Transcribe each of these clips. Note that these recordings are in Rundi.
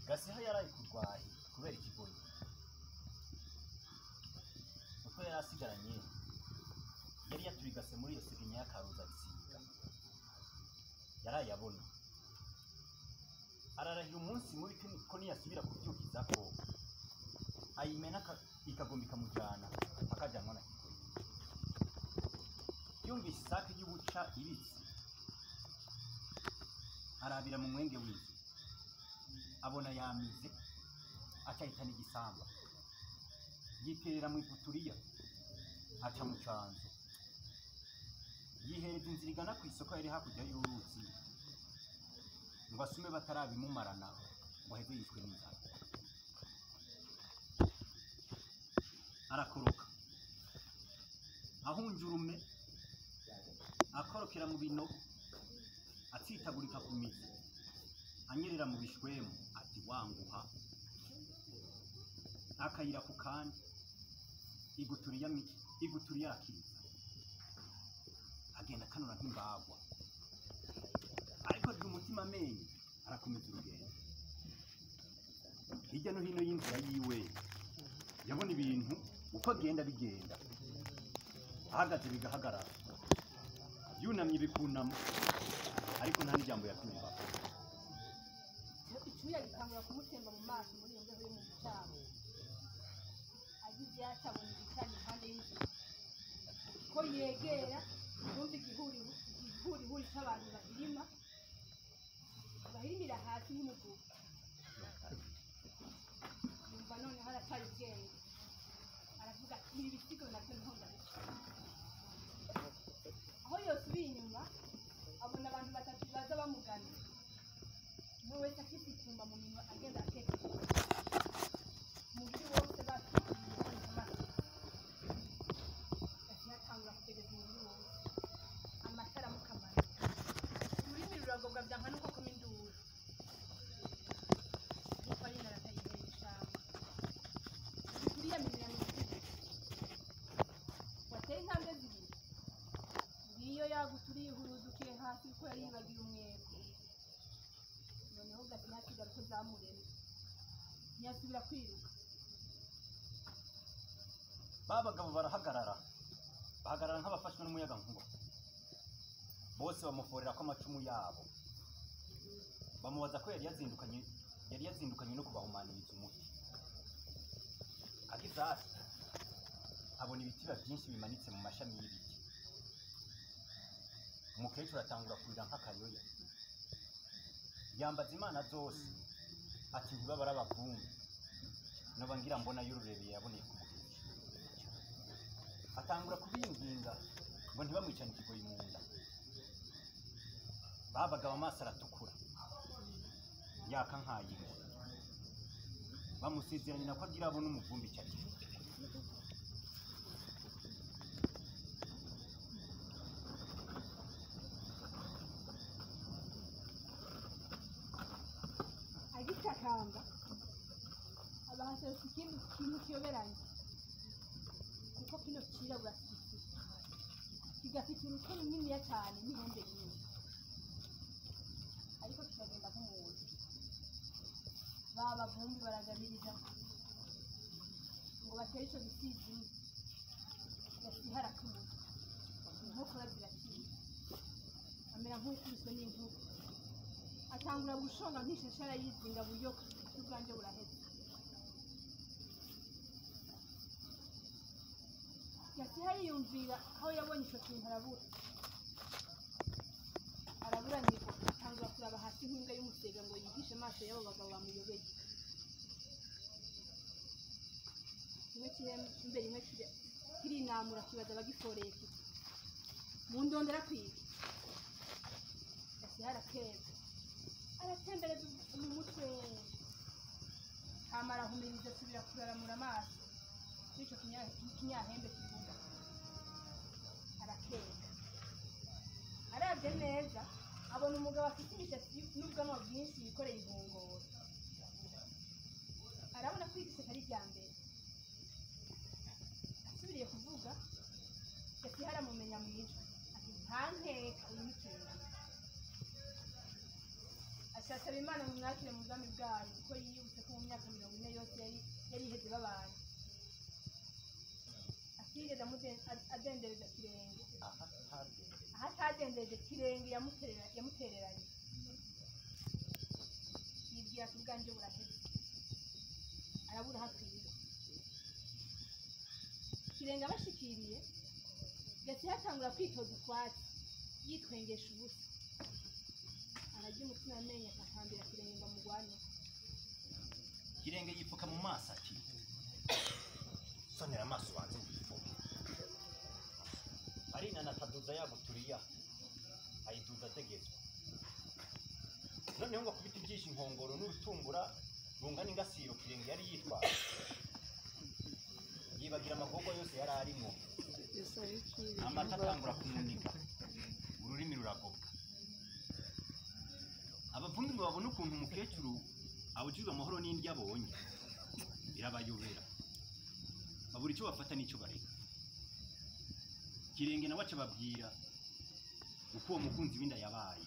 Gasiha yaraye kurwaye kubera ikigoyi uko yari asigaranye yari yaturigase muri iyo siginya y'akaruza bisiga yarayabona ararahira umunsi mubi ko niyasubira kuvyukiza ko ayimena ikagomba ikamujana akajanwa na kigoyi. Yumvise isake y'ubuca ibitse arabira mu mwenge w'inzu abona yamize acahitana igisamba yiterera mu iputuriya aca mu canzo yihereza inzira igana ku isoko yari hakurya y'uruzi ngo asume batarabimumarana ngo aheze yishwe n'inzara. Arakoroka ahunja urume akorokera mu binogo atsitagurika ku mizi anyerera mu bishwemu ati wanguha akayira ku kandi iguturiya arakiriza agenda akanura nk'imbagwa ariko agira umutima amenyo arakomeza urugendo. Hirya no hino y'inzira yiwe yabona ibintu uko agenda bigenda ahagaze bigahagarara yunamye bikunama ariko nta n'ijambo yabyumva. Icyuya gitangura kumutemba mu maso muri iyo mbeho yo mu gicaniro. Agize yatabona igicana impande y'inzu ko yegera yumva igihurihuri cy'abantu bahirima bahirimira hasi nk'umuvugo. Yumva noneho arataye ubwenge aravuga ati ibi bisigo nabyo niho ndabica. Aho yosubiye inyuma abona abantu batatu baza bamugana umwe wese afite icyuma mu minwa agenda ateka umubiri wose batwikiriye amaso. Atangura kutegeza umubiri wose amatara amukamara ururimi ruragobwa byanka nuko akoma induru nuko ari naratayihera ishamba uriya minwa misigo wateye intambwe zibiri ngiyo yaguturiye ihurudukiye hasi kuko yari yibagiwe umweko. Noneho Gasiha asigara uko zamuremye ntiyasubira kwiruka. Ba bagabo barahagarara bahagarara nk'abafashwe n'umuyaga nkuba bose bamuforera ko amacumu yabo bamubaza ko yari yazindukanye no kubahumaniriza umuti. Agize hasi abona ibitiba byinshi bimanitse mu mashami y'ibiti. Umukecuru atangura kurira nk'akayoya yambaza imana zose ati ntibabara abavumbi noba ngira mbona y'ururebeye yaboneye ku mugezi. Atangura kubinginga ngo ntibamwicane ikigoyi mu nda. Babagabo amaso aratukura yaka nk'ay'ingwe bamusezeranya nako agira abone umuvumbi icyo ari cyo. Agitakamba abahaserutse ikindi kintu kiyoberanye kuko kino cirabura sisi kigafite urutwe runiniya cyane n'ihembe rinini ariko kiragenda nk'umuntu. Ba bavumbi baragabiriza ngo batere ico gisizi Gasiha arakubura inkokora ziracika amera nk'ukubiswe n'inkuba atangura gushonga nk'ishashara yizinga buyoka ubwanjye buraheze. Gasiha yiyumvira aho yabonye ico kintu arabura araburanirwa atangura kuraba hasi nk'imbwa y'umusega ngo yigishe amaso y'abo bagabo bamuyobeye. Kimwe kirembere imwe kirinamura kibaza abagiforeye kiti mundondera kwiga. Gasiha arakeza aratembereza mu mutwe hama arahumiriza asubira kuraramura amaso kuri ico kinyahembe kivuga arakeka. Arabye neza abona umugabo afite imishatsi n'ubwanwa bwinshi yikoreye inkongoro. Arabona ko igiseka ari irya mbere. Asubiriye kuvuga Gasiha aramumenya mu ijwi ati nta nkeka uyu ni Kingi. Acasaba Imana mu mwakire mu bwami bwayo, kuko yiyibutse ko mu myaka 40 yose yari iheze babanye atigeze adendereza Kirenge. Aha. Ahatadendereje Kirenge yamutereranye. Yibwira ati ubwanjye buraheze, arabura hakwiye. Kirenge abashikiriye, Gasiha atangura kwitoza utwatsi yitwengesha ubusa, ararya umutima amenyo, atakambira Kirenge ngo amugwane. Kirenge yipfuka mu maso ati sonera amaso wanze wifuke. Arinana ataduza yaguturiya, ayiduza ategetswe. Noneho ngo akubite ibyishe inkongoro n'urutumbura rungana ingasiro Kirenge yari yitwaje, yibagira amagorwa yose yari arimwo. Amata atangura kumuniga, ururimi ruragobwa. Abavumbi ngo babone ukuntu umukecuru abujijwe amahoro n'indyo abonye, birabayobera, babura icyo bafata n'icyo bareka. Kirenge nawe aca ababwira uko uwo mukunzi w'inda yabaye,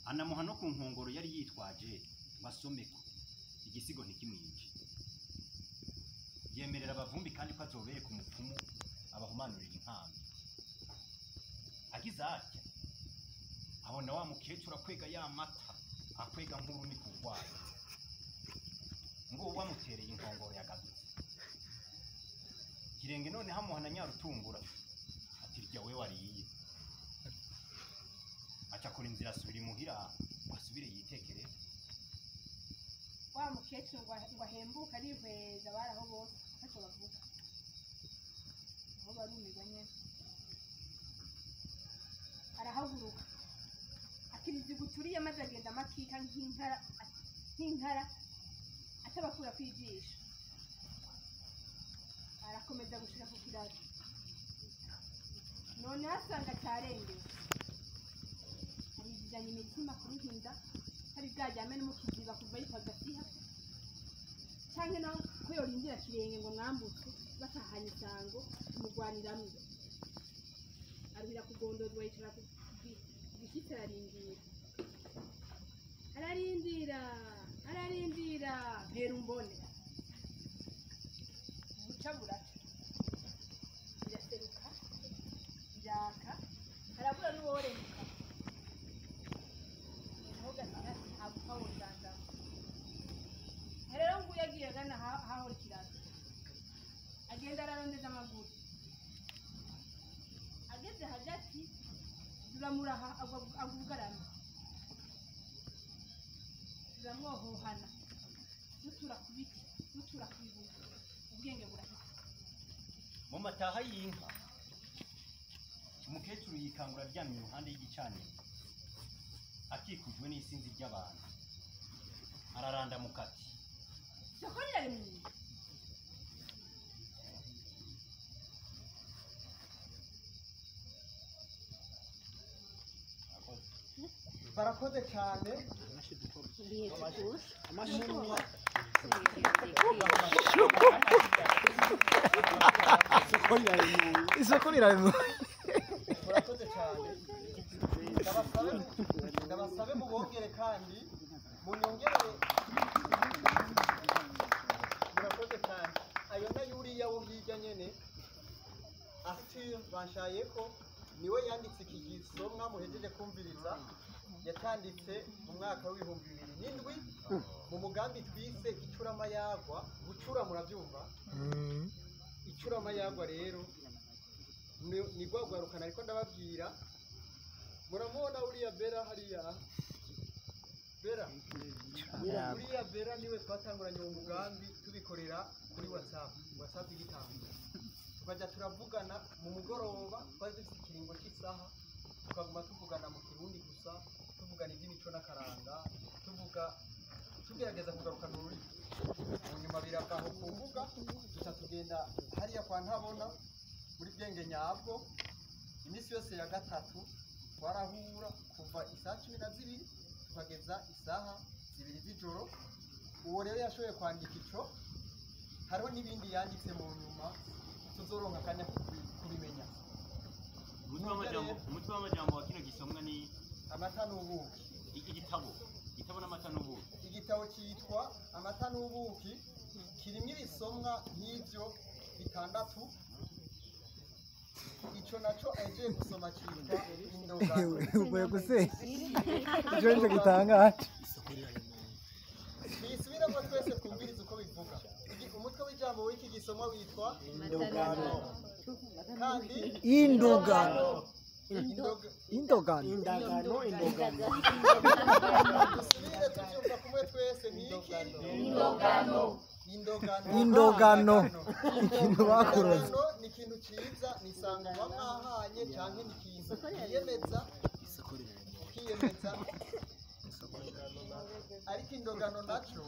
anamuha no ku nkongoro yari yitwaje ngo asomeko, igisigo ntikimwice. Yemerera abavumbi kandi ko azobereka umupfumu abahumanurira inkambi. Agize atya abona wa mukecuru akwega ya mata, akwega nk'urumi ku rwayo, ngo uwo wamutereye inkongoro yagarutse. Kirenge none hamuha na Nyarutumbura ati rya we wariye. Aca akora inzira asubira imuhira ngo asubire yitekere. Wa mukecuru ngo ahembuke arihweza, abari aho bose ntacyo bavuga, nabo barumirwa nyene. Arahaguruka akiriza iguturiye, maze agenda amakika nk'inkara atabakura kwijisho. Arakomeza gushika ku kiraro, noneho asanga cyarengewe. Arijijanye imitima kuruhinda hari bwaryame no mu kiziba kuva yitwa Gasiha, canke naho ko yorindira Kirenge ngo mwambutse batahanye isango kumugwaniramwo. Aruhira kugondozwa, yicara ku gishyitsi, ararindira, ararindira, ararindira, mpera umbone. Buca buraca, biraseruka, biraka, harabura n'uworenguka. Noneho Gasiha ati ntabupfa wozandama. Rero nguyu agiye agana ahahora ikiraro, agenda ararondeza amaguru. Ageze hagati ruramuraha, agwa ubugarama, ruramwohohana, rutura ku biti, rutura ku bibuye, ubwenge burahita. Mu mataha y'inka, umukecuru yikangura aryamye iruhande y'igicaniro, akikujwe n'isinzi ry'abantu. Ararandamuka ati Isoko riraremye. Barakoze cyane. Isoko riraremye. Murakoze cyane. Ndabasabe mubongere kandi munyongere. Murakoze cyane. Ayo nayo uriya wo hirya nyene, Arthur Banshayeko, niwe yanditse iki gisomwa muhejeje kumviriza. Yatanditse mu mwaka w'2007 mu mugambi twise Icuramayagwa. Gucura murabyumva, Icuramayagwa rero ni rwagwarukana, ariko ndababwira muramubona uriya Bera hariya, Bera uriya Bera niwe twatanguranye uwo mugambi, tubikorera kuri WhatsApp. WhatsApp igitangura tukajya turavugana mu mugoroba, twari dufite ikiringo cy'isaha, tukaguma tuvugana mu Kirundi gusa, tuvugana iby'imico n'akaranga, tuvuga tugerageza kugarukana ururimi. Mu nyuma birava aho ku mbuga, duca tugenda hariya kwa Ntabona muri Bwenge Nyabwo. Iminsi yose ya gatatu twarahura kuva isaha 12 tukageza isaha 2 z'ijoro. Uwo rero yashoboye kwandika ico, hariho n'ibindi yanditse mu nyuma tuzoronka akanya kubimenya. Umutwe w'amajambo wa kino gisomwa ni Amata n'ubuki. Igitabo n'amata n'ubuki. Igitabo cyitwa Amata n'ubuki, kirimo ibisomwa nk'ibyo bitandatu. Ico naco agiye gusoma cyitwa Indogano. Uvuye gusenya icyo nicyo gitangaje. Tuyisubiremo twese, twumvirize uko bivuga. Umutwe w'ijambo w'iki gisomwa witwa Indogano. Kandi Indogano. Indogano. Indogano. Indagano, indogano. Dusubire tubyumva kumwe twese, ni iki? Indogano. Indogano. Indogano. Ikintu bakuroze. Indogano ni ikintu ciza, ni isango muba mwahanye, canke ni ikintu wiyemeza, ukiyemeza. Ariko indogano naco